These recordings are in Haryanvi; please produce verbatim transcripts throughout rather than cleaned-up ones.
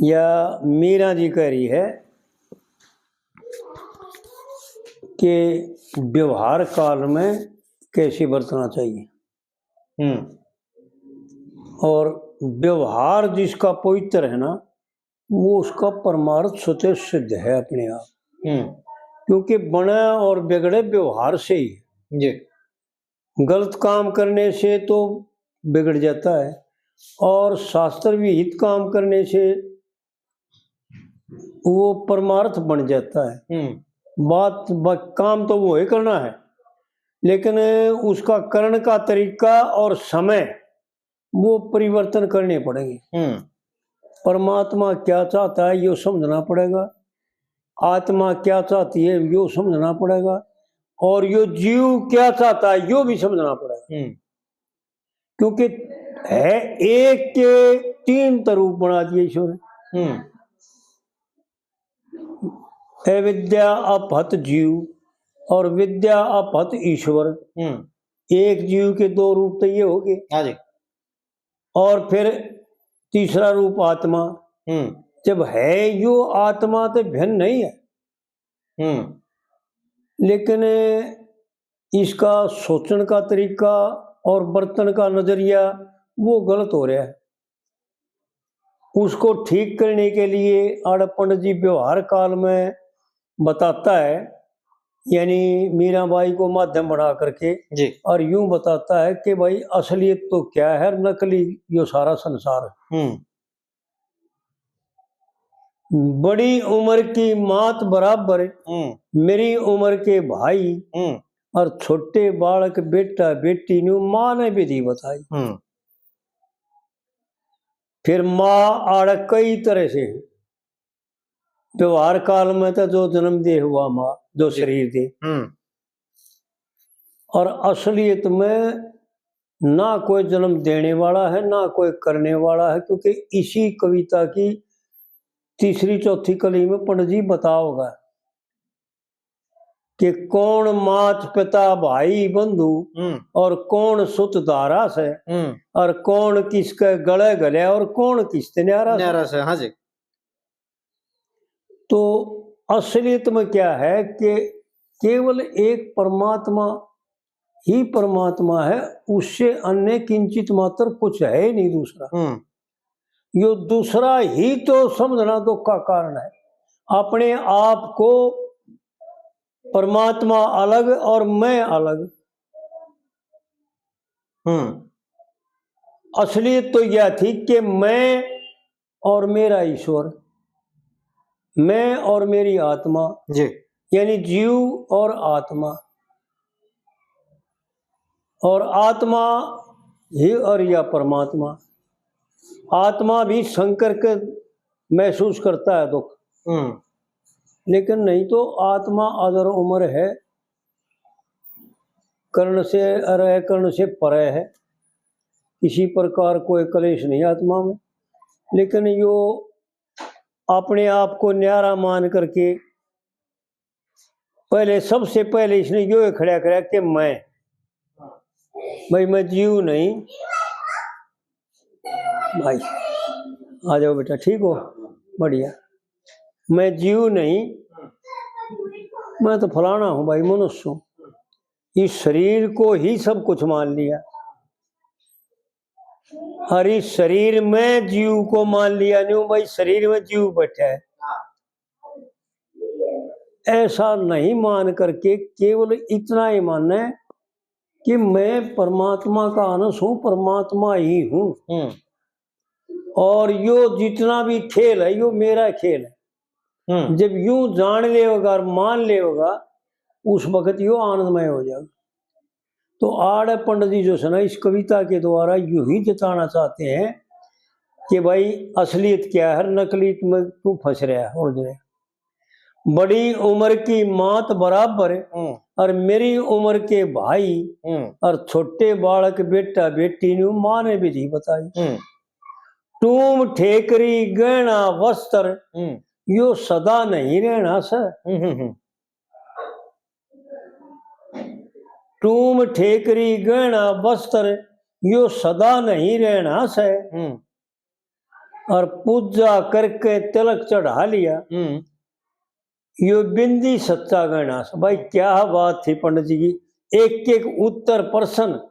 या मीरा जी कह रही है कि व्यवहार काल में कैसे बरतना चाहिए। हम्म। और व्यवहार जिसका पवित्र है ना, वो उसका परमार्थ स्वतः सिद्ध है अपने आप। हम्म। क्योंकि बने और बिगड़े व्यवहार से ही। जी। गलत काम करने से तो बिगड़ जाता है, और शास्त्र विहित काम करने से वो परमार्थ बन जाता है। हम्म। बात, बा-, काम तो वो ही करना है, लेकिन उसका करण का तरीका और समय, वो परिवर्तन करने पड़ेंगे। हम्म। परमात्मा क्या चाहता है, यो समझना पड़ेगा। आत्मा क्या चाहती है, यो समझना पड़ेगा। और यो जीव क्या चाहता है, यो भी समझना पड़ेगा। हम्म। क्योंकि है एक के तीन तो रूप बना दिए ईश्वर ने। हम्म। अविद्या अपहत जीव और विद्या अपहत ईश्वर। हम्म। एक जीव के दो रूप तो ये हो गए। हाँ जी। और फिर तीसरा रूप आत्मा। हम्म। जब है यो आत्मा तो भिन्न नहीं है। हम्म। लेकिन इसका सोचण का तरीका और बरतण का नजरिया वो गलत हो रहा है। उसको ठीक करने के लिए आड़े पंडित जी व्यवहार काल में बताता है, यानी मीराबाई को माध्यम बना करके, जी। और यूं बताता है कि भाई, असलियत तो क्या है, नकली यो सारा संसार है। हम्म। बड़ी उम्र की मात बराबर, हम्म। मेरी उम्र के भाई, हम्म। और छोटे बालक बेटा बेटी न्यू माँ ने विधि बताई। हम्म। फिर माँ आड़े कई तरह से व्यवहार काल में तो जो जन्म दे हुआ माँ, जो जी। शरीर दे। हम्म। और असलियत में ना कोई जन्म देने वाला है, ना कोई करने वाला है, क्योंकि इसी कविता की तीसरी चौथी कली में पंडित जी बताओगा कि कौन मात पिता भाई बंधु हम्म। और कौन सुत धारा से हम्म। और कौन किसके गले गले और कौन किसते न्यारा से। न्यारा से, हाँ जी। तो असलियत में क्या है कि केवल एक परमात्मा ही परमात्मा है, उससे अन्य किंचित मात्र कुछ है ही नहीं दूसरा। हम्म। यो दूसरा ही तो समझना दुख का कारण है, अपने आप को परमात्मा अलग और मैं अलग। हम्म। असलियत तो यह थी कि मैं और मेरा ईश्वर, मैं और मेरी आत्मा, जी। यानी जीव और आत्मा, और आत्मा ही और या परमात्मा। आत्मा भी शंकर के महसूस करता है दुख, हम्म। लेकिन नहीं तो आत्मा अदर उम्र है, कर्ण से और अकर्ण से परे है, किसी प्रकार कोई कलेश नहीं आत्मा में। लेकिन यो अपने आप को न्यारा मान करके पहले, सबसे पहले इसने यो ही खड़ा करया कि मैं, भाई, मैं जीव नहीं। भाई, आ जाओ बेटा, ठीक हो? बढ़िया। मैं जीव नहीं, मैं तो फलाना हूँ भाई, मनुष्य हूँ। इस शरीर को ही सब कुछ मान लिया, और इस शरीर में जीव को मान लिया, न्यू भाई, शरीर में जीव बैठा है। ऐसा नहीं मान करके केवल इतना ही माने कि मैं परमात्मा का अंश हूँ, परमात्मा ही हूँ। हम्म। और यो जितना भी खेल है, यो मेरा खेल है। हम्म। जब यूं जान लेगा और मान लेगा, उस वक्त यो आनंदमय हो जाएगा। तो आड़े पंडित जी जो है ना, इस कविता के द्वारा यू ही जताना चाहते हैं कि भाई, असलियत क्या है, नकली में तू फंस रहा है, उलझ रहा है। बड़ी उम्र की मात बराबर हम्म। और मेरी उम्र के भाई हम्म। और छोटे बालक, बेटा बेटी न्यू माँ ने विधि बताई। हम्म। टूम ठेकरी गहना वस्त्र हम्म। यो सदा नहीं रहना से। हम्म, हम्म, हम्म। टूम ठेकरी गहना वस्त्र यो सदा नहीं रहना से। हम्म। और पूजा करके तिलक चढ़ा लिया। हम्म। यो बिंदी सच्चा गहना से। भाई, क्या बात थी पंडित जी की। एक एक उत्तर प्रश्न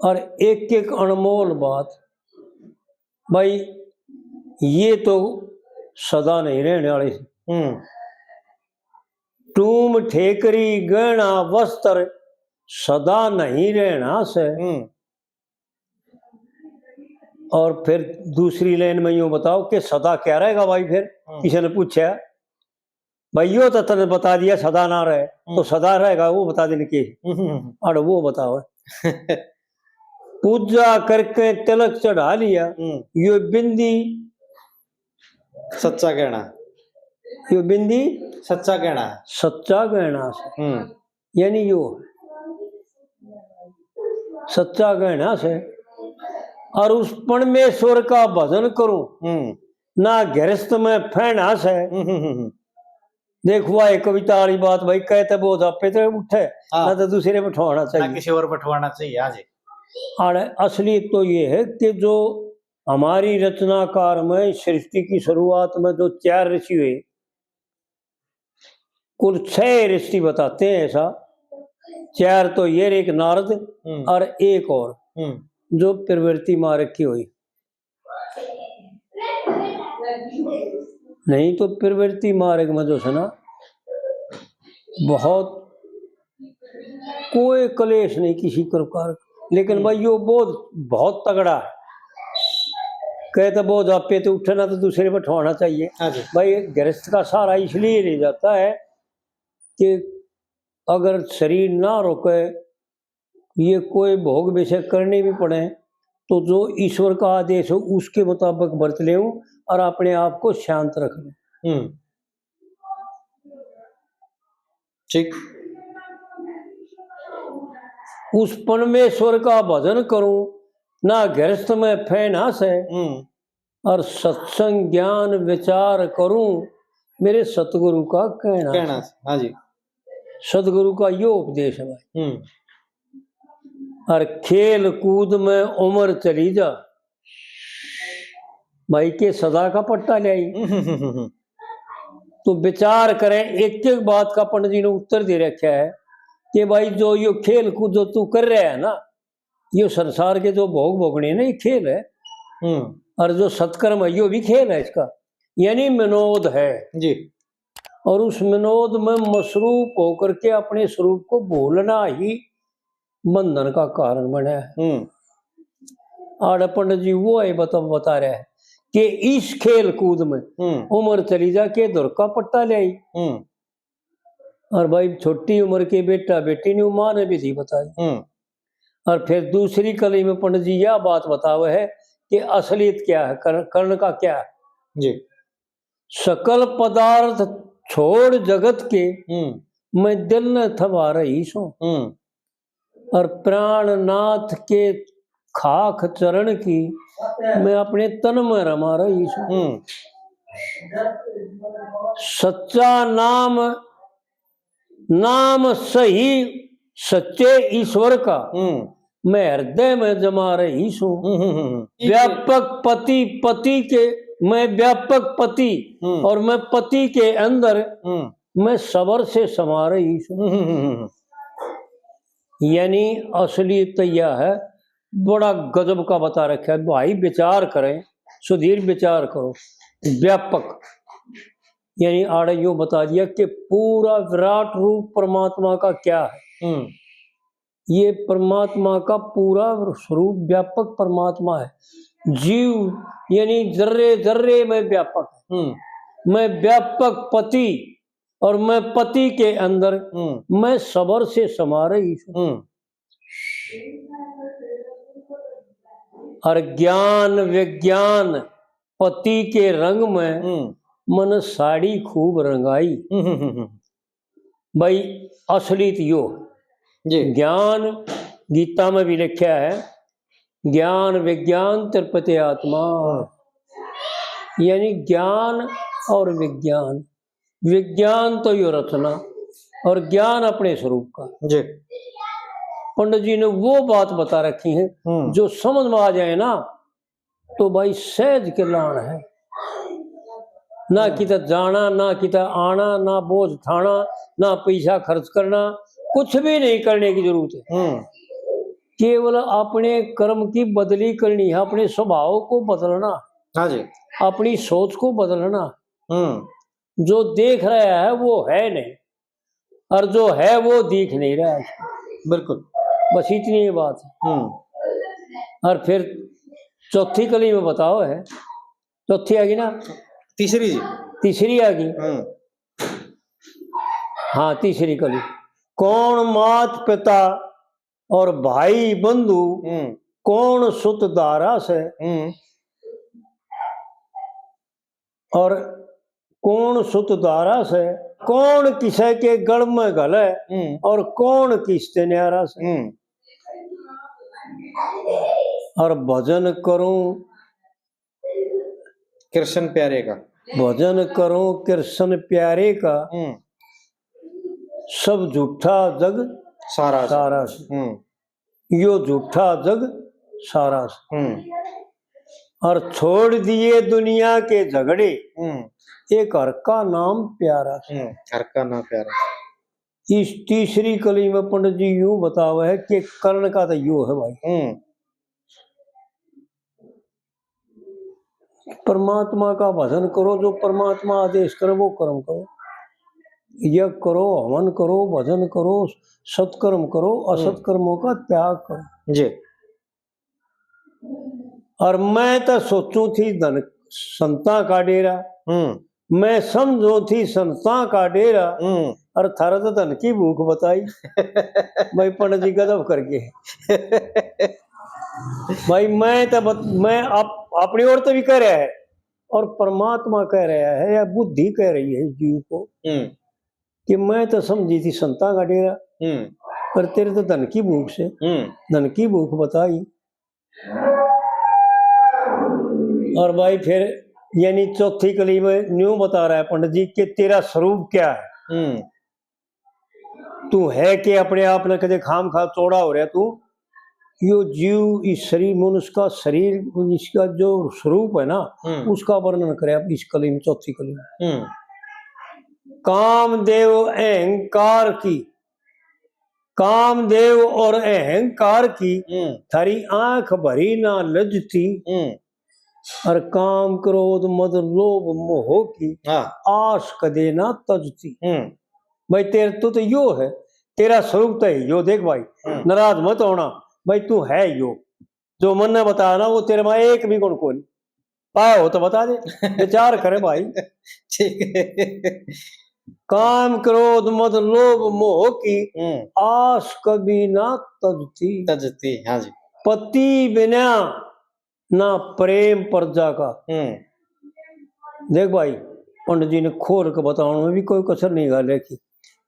और एक एक अनमोल बात। भाई, ये तो सदा नहीं रहने वाली। हम्म। टूम ठेकरी गहना वस्त्र सदा नहीं रहना से। हम्म। और फिर दूसरी लाइन में यूं बताओ कि सदा क्या रहेगा भाई? फिर हम्म। किसी ने पूछा, भाई, यो तो तने बता दिया सदा ना रहे, तो हम्म। सदा रहेगा, वो बता देने की। हम्म, हम्म, हम्म। और वो बताओ। पूजा करके तिलक चढ़ा लिया, हम्म। यो बिंदी सच्चा गहना। यो बिंदी सच्चा गहना। सच्चा गहना से। हम्म। यानी यो सच्चा गहना से। और उस परमेश्वर का भजन करूं, हम्म। ना गृहस्थ में फहना से। हम्म, हम्म, हम्म। देख, वह एक कविता वाली बात भाई, कहते बोध आपे तो उठे, हाँ। ना तो दूसरे बैठवाना ना चाहिए। किसी और बैठवाना चाहिए, हाँ जी। और असली तो ये है कि जो हमारी रचनाकार में सृष्टि की शुरुआत में जो चार ऋषि हुए, कुल छह ऋषि बताते हैं ऐसा, चार तो ये, एक नारद हम्म। और एक और हम्म। जो प्रवृत्ति मार्ग की हुई। नहीं तो प्रवृत्ति मार्ग में जो है ना, बहुत कोई कलेश नहीं किसी प्रकार का। लेकिन हम्म। भाई, यो बोध बहुत तगड़ा है। कहते बोध आपे तो उठे ना तो दूसरे बैठवाना चाहिए। हाँ जी। भाई, गृहस्थ का सहारा इसलिए ले जाता है कि अगर शरीर ना रोके, ये कोई भोग विषय करने भी पड़े, तो जो ईश्वर का आदेश हो, उसके मुताबिक बरत लेऊं और अपने आप को शांत रख लूं। हम्म। ठीक। उस परमेश्वर का भजन करूं, ना गृहस्थ में फहना से, हम्म। और सत्संग ज्ञान विचार करूं, मेरे सतगुरु का कहना कहना से। से, हाँ जी। सतगुरु का यो उपदेश है भाई। हम्म। और खेल कूद में उम्र चली जा, भाई के सदा का पट्टा ले आई। हम्म। तो विचार करें, एक एक बात का पंडित जी ने उत्तर दे रखा है कि भाई, जो यो खेल कूद जो तू कर रहा है ना, यो संसार के जो भोग भोगने हैं ना, ये खेल है। हम्म। और जो सत्कर्म है, यो भी खेल है इसका, यानी विनोद है। जी। और उस विनोद में मसरूफ होकर के अपने स्वरूप को भूलना ही बंधन का कारण बना है। हम्म। आड़े पंडित जी वो है बता, बता रहे हैं कि इस खेल कूद में हम्म। उम्र चली जा के धुर का पट्टा ले आई। हम्म। और भाई, छोटी उम्र के बेटा बेटी ने माँ ने विधि बताई। हम्म। और फिर दूसरी कली में पंडित जी यह बात बतावे है कि असलियत क्या है, कर्ण, कर्ण का क्या है। जी। सकल पदार्थ छोड़ जगत के, हम्म। मैं दिल न थमा रही सूं। हम्म। और प्राणनाथ के खाख चरण की, मैं अपने तन में रमा रही सूं। हम्म। सच्चा नाम, नाम सही सच्चे ईश्वर का, हम्म। मैं हृदय में जमा रही सूं। हम्म, हम्म, हम्म। व्यापक पति, पति के, मैं व्यापक पति, हम्म। और मैं पति के अंदर, हम्म। मैं सबर से समा रही सूं। हम्म, हम्म, हम्म, हम्म। यानी असली तो यह है, बड़ा गजब का बता रखा है भाई। विचार करें, सुधीर, विचार करो। व्यापक यानी आड़े यो बता दिया कि पूरा विराट रूप परमात्मा का क्या है। हम्म। ये परमात्मा का पूरा स्वरूप व्यापक परमात्मा है। जीव यानी जर्रे जर्रे में व्यापक है। हम्म। मैं व्यापक पति और मैं पति के अंदर हम्म। मैं सबर से समा रही हूँ। हम्म। और ज्ञान विज्ञान पति के रंग में हम्म। मन साड़ी खूब रंगाई। हम्म, हम्म, हम्म, हम्म। भाई, असली तो यो जी। ज्ञान गीता में भी लिखा है, ज्ञान विज्ञान तृप्यते आत्मा, हम्म। यानी ज्ञान और विज्ञान। विज्ञान तो यो रचना और ज्ञान अपने स्वरूप का। जी। पंडित जी ने वो बात बता रखी है, हम्म। जो समझ में आ जाए ना, तो भाई सहज कल्याण है। ना किते जाना, ना किते आना, ना बोझ ठाना, ना पैसा खर्च करना, कुछ भी नहीं करने की जरूरत है। हम्म। केवल अपने कर्म की बदली करनी है, अपने स्वभाव को बदलना, हाँ जी। अपनी सोच को बदलना। हम्म। जो देख रहा है वो है नहीं, और जो है वो दिख नहीं रहा है। बिल्कुल। बस इतनी ही बात है। हम्म। और फिर चौथी कली में बताओ है, चौथी आ गई ना? तीसरी जी। तीसरी आ गई। हम्म। हाँ, तीसरी कली। कौन मात पिता और भाई बंधु, हम्म। कौन सुत दारा से, हम्म। और कौन सुत दारा से, कौन किसे के गल में घले, हम्म। और कौन किसते न्यारा से। हम्म। और भजन करूं कृष्ण प्यारे का। भजन करूं कृष्ण प्यारे का, हम्म। सब झूठा जग सारा से। सारा से। हम्म। यो झूठा जग सारा से। हम्म। और छोड़ दिए दुनिया के झगड़े, हम्म। एक हर का नाम प्यारा से। हम्म, हर का नाम प्यारा। इस तीसरी कली में पंडित जी यूं बतावे है कि करण का तो यो है भाई। हम्म। परमात्मा का भजन करो, जो परमात्मा आदेश करे वो कर्म करो। यज्ञ करो, हवन करो, भजन करो, सत्कर्म करो, हम्म। असत्कर्मों का त्याग करो। जी। और मैं तो सोचूं थी धन संतां का डेरा, हम्म। मैं समझूं थी संतां का डेरा, हम्म। और थारा तो धन की भूख बताई। भाई पंडित जी गजब करके। भाई मैं तो बत-, मैं आप, अपनी ओर तो भी कह रहा है और परमात्मा कह रहा है या बुद्धि कह रही है इस जीव को हम्म। कि मैं तो समझी थी संतां का डेरा, हम्म। पर तेरे तो धन की भूख से, हम्म। धन की भूख बताई। और भाई फिर यानी चौथी कली में न्यू बता रहा है पंडित जी कि तेरा स्वरूप क्या है। हम्म। तू है के अपने आप ने कदे खाम खा चौड़ा हो रहा तू। यो जीव, इस शरीर, मनुष्य का शरीर, इसका जो स्वरूप है ना, हम्म। उसका वर्णन करे आप इस कली में, चौथी कली में। हम्म। कामदेव अहंकार की, कामदेव और अहंकार की, हम्म। थारी आंख भरी ना लजती। हम्म। और काम, क्रोध, मद, लोभ, मोह की हाँ। आस कदे ना तजती। हम्म। भाई तेरे तो, तो यो है, तेरा स्वरूप तो है यो। देख भाई, हम्म। नाराज मत होना भाई, तू है यो। जो मन ने बताया ना, वो तेरे में एक भी गुण कोनी। पाया हो तो बता दे, विचार करे भाई। ठीक है। काम, क्रोध, मद, लोभ, मोह की हम्म। आस कभी ना तजती। तजती, हाँ जी। पति बिना ना प्रेम प्रजा का। हम्म। देख भाई, पंडित जी ने खोल के बताने में भी कोई कसर नहीं घाल रखी,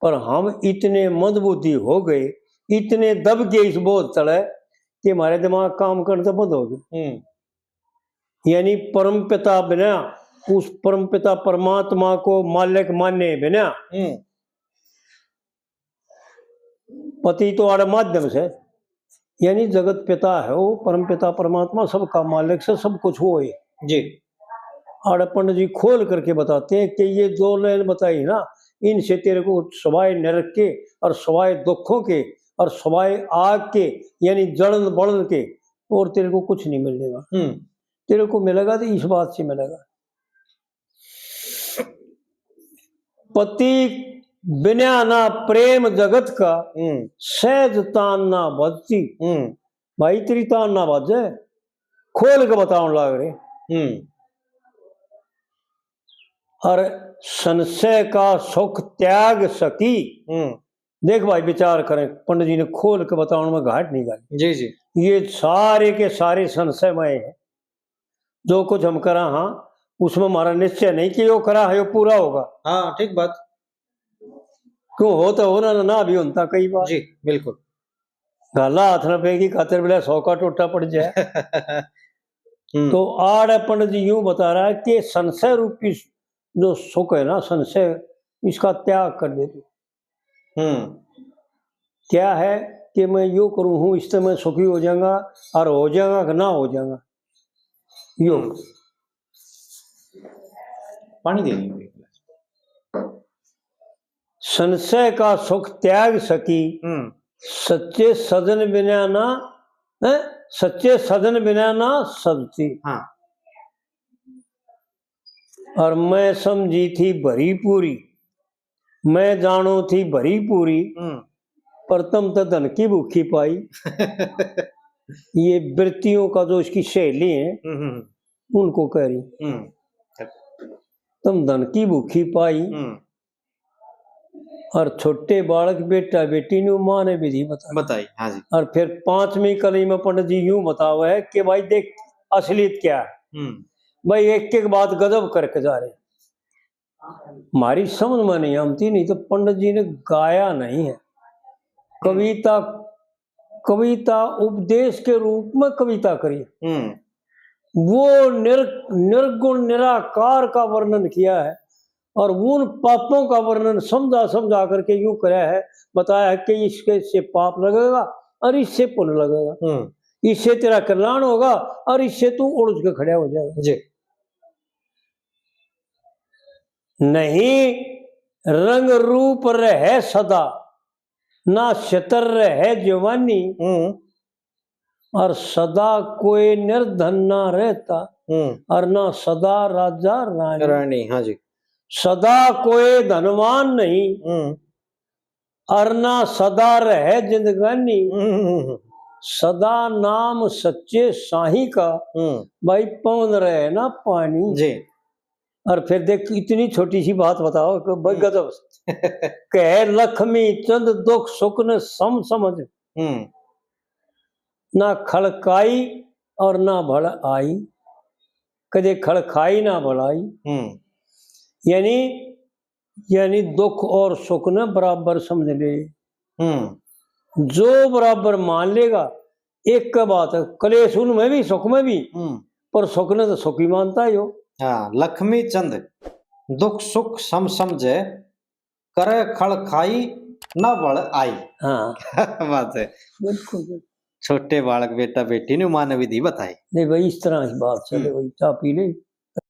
पर हम इतने मंदबुद्धि हो गए, इतने दब गए इस बोझ तले कि हमारे दिमाग काम करने से बंद हो गए। हम्म। यानी परम पिता बिना, उस परम पिता परमात्मा को मालिक माने बिना, हम्म। पति तो आड़े माध्यम से, यानी जगत पिता है वो, परम पिता परमात्मा सबका मालिक से, सब कुछ वो है। जी। आड़े पंडित जी खोल करके बताते हैं कि ये दो लाइन बताई ना, इनसे तेरे को सवाए नरक के और सवाए दुखों के और सवाए आग के, यानी जलन बलन के, और तेरे को कुछ नहीं मिलेगा। हम्म। तेरे को मिलेगा तो इस बात से मिलेगा। पति बिना ना प्रेम जगत का, हम्म। सहज तान ना बाजती। हम्म। भाई तेरी तान ना बाजे, खोल के बतावन लाग रहे। हम्म। और संशय का सुख त्याग सकी। हम्म। देख भाई, विचार करें, पंडित जी ने खोल के बतावन में घाट नहीं घाली। जी, जी। ये सारे के सारे संशय में है। जो कुछ हम करा हाँ, उसमें हमारा निश्चय नहीं कि यो करा है, यो पूरा होगा। हाँ, ठीक बात। क्यों हो तो हो ना, ना भी होता कई बार। जी, बिल्कुल। घाला हाथ ना पेगी खातिर बोले सौ का टोटा पड़ जाए। हम्म। तो आड़े पंडित जी यूं बता रहा है कि संशय रूपी जो सुख है ना, संशय, इसका त्याग कर दे तू। हम्म। क्या है कि मैं यो करूँ हूँ, इससे मैं सुखी हो जाऊंगा और हो जाऊंगा कि ना हो जाऊंगा। यो। हम्म। पानी दे दीजिए। संशय का सुख त्याग सकी, हम्म। सच्चे सजन बिना ना, हैं? सच्चे सजन बिना ना सजती। हाँ। और मैं समझी थी भरी पूरी, मैं जानो थी भरी पूरी, हम्म। पर तुम तो धन की भूखी पाई। ये वृत्तियों का जो इसकी सहेली है, हम्म, हम्म। उनको कह रही, हम्म। तुम धन की भूखी पाई, हम्म। और छोटे बालक, बेटा बेटी ने माँ ने विधि बताई। बताई, हाँ जी। और फिर पांचवी कली में पंडित जी यूं बतावे है कि भाई देख, असलियत क्या है। हम्म। भाई, एक एक बात गजब करके जा रहे हैं। हमारी समझ में नहीं आती, नहीं तो पंडित जी ने गाया नहीं है। कविता, कविता उपदेश के रूप में कविता करी। हम्म। वो निर-, निर्गुण निराकार का वर्णन किया है और उन पापों का वर्णन समझा समझा करके यूं करा है, बताया है कि इसके से पाप लगेगा और इससे पुण्य लगेगा, हम्म। इससे तेरा कल्याण होगा और इससे तू उड़ के खड़ा हो जाएगा। जी। नहीं, रंग रूप रहे सदा, ना छितर रहे जवानी, हम्म। और सदा कोई निर्धन ना रहता, हम्म। और ना सदा राजा रानी। रानी, हाँ जी। सदा कोई धनवान नहीं, हम्म। और ना सदा रहे जिंदगानी। हम्म। सदा नाम सच्चे साही का, हम्म। भाई, पवन रहे ना पानी। जी। और फिर देख, इतनी छोटी सी बात बताओ कि भाई, हम्म। गजब। कहे लक्ष्मी चंद दुख सुख ने सम समझ, हम्म। ना खड़काई और ना भड़ आई, कदे खड़काई ना भड़ाई। हम्म। यानी, यानी दुख और सुख ने बराबर समझ ले। हम्म। जो बराबर मान लेगा, एक के बात है, क्लेश उनमें भी, सुख में भी, हम्म। पर सुख ने तो सुख ही मानता है यो। हाँ, लक्ष्मी चंद दुख सुख सम समझे, करे खल खाई ना बल आई। हाँ। बात है। बिल्कुल, बिल्कुल। छोटे बालक, बेटा बेटी ने माँ ने विधि बताई। नहीं भाई, इस तरह की बात चले हम्म। भाई, चाय पी ले।